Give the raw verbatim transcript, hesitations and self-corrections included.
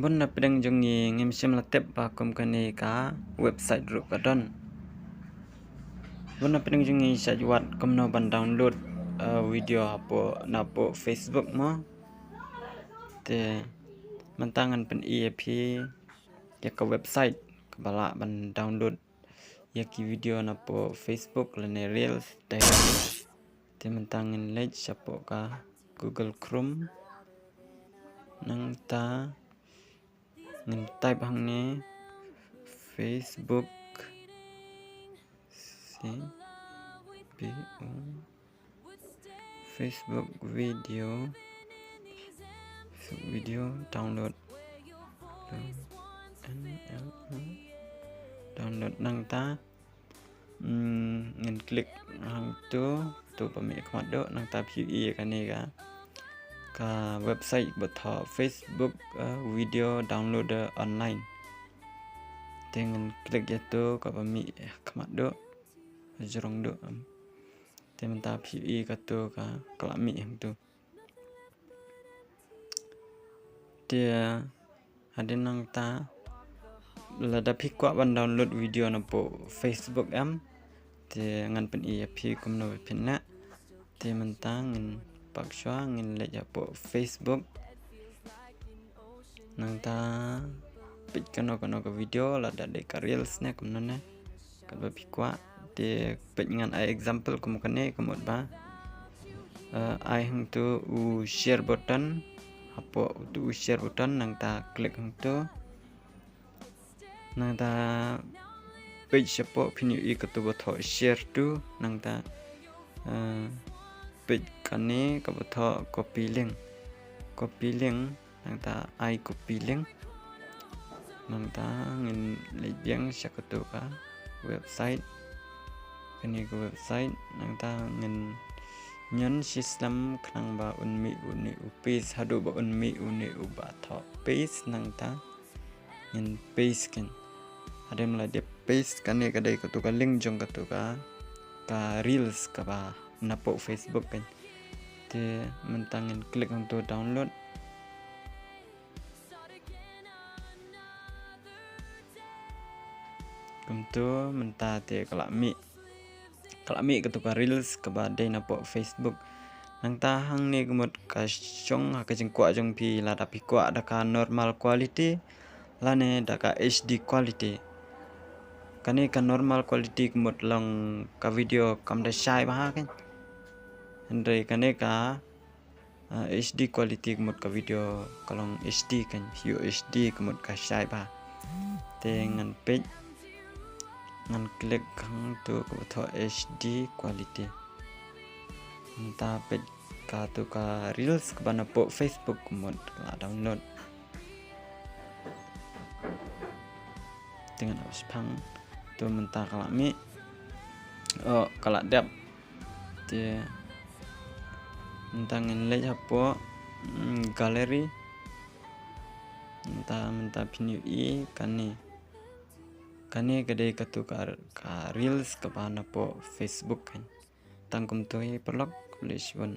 Bun na pdeng jong ngi ngim shym la tip ba kum kane ka website ruh ka don. Bun na pdeng jong ngi shait wad kumno ban download, eh, video hapoh, napoh Facebook mo. Te mynta ngan pyni ïa phi ïa ka website kaba lah ban download ïa ki video napoh Facebook lane Reels direct. Te mynta ngin leit shapoh ka Google Chrome. Nangta ngin type hangne Facebook, C B O, Facebook video, Facebook video download. N L O. Download nangta. Hmm, ngin click hangtu, tu ba mih khmat duh, nangta phi ïohi kane ka, ka website ba thoh Facebook, eh, video downloader online. Te ngin click ïa tu kaba mih khmat duh, jrong duh. Te mynta phi ïohi katu ka, ka la mih hangtu. Te hadien nangta lada phi kwah ban download video napoh Facebook em. Te ngan pyni ïa phi kumno ba phin leh. Te mynta ngin pak shuwa ngin leit hapoh Facebook. Nangta peit kano kano ka video lada dei ka Reels ne kumno ne. Katba phi kwah. Te peit ngan ai example kum kane ka mut ba, eh, ai hangtu u share button. Hapoh utu u share button nangta click hangtu. Nangta peit shapoh phin ïohi katu ba thoh share to nangta, eh, peit kane kaba thoh copy link. Copy link. Nangta ai copy link. Nangta ngin leit biang sha katu ka website. Kane ka website nangta ngin ñion shisnem khnang ba un mih une u page haduh ba un mih une uba thoh page nangta ngin paste kan. Hadien la dep paste kane ka dei katu ka link jong katu ka, ka Reels kaba napoh Facebook kan. Te mynta ngin click hangtu download. Kumtu mynta te ka la mih. Ka la mih katu ka Reels kaba dei napoh Facebook. Nangta hangne ka mut ka shong ha ka jingkwah jong phi lada phi kwah da ka normal quality lane da ka H D quality. Kane ka normal quality ka mut long ka video kam da shai bha kan. Hynrei kane ka, ah, H D quality ka mut ka video ka long H D kan, U H D ka mut ka shai bha. Te ngan peit, ngan click hangtu kaba thoh H D quality. Nangta peit katu ka Reels kaba napoh Facebook ka mut la download. Te ngan ap shipang tu mynta ka la mih. Oh, ka la dep. Te mynta ngin leit hapoh, mm, gallery. Mynta, mynta phin ïohi kane. Kane ka dei katu ka, ka Reels kaba napoh Facebook kan. Tang kumtu hi paralok, khublei shibun.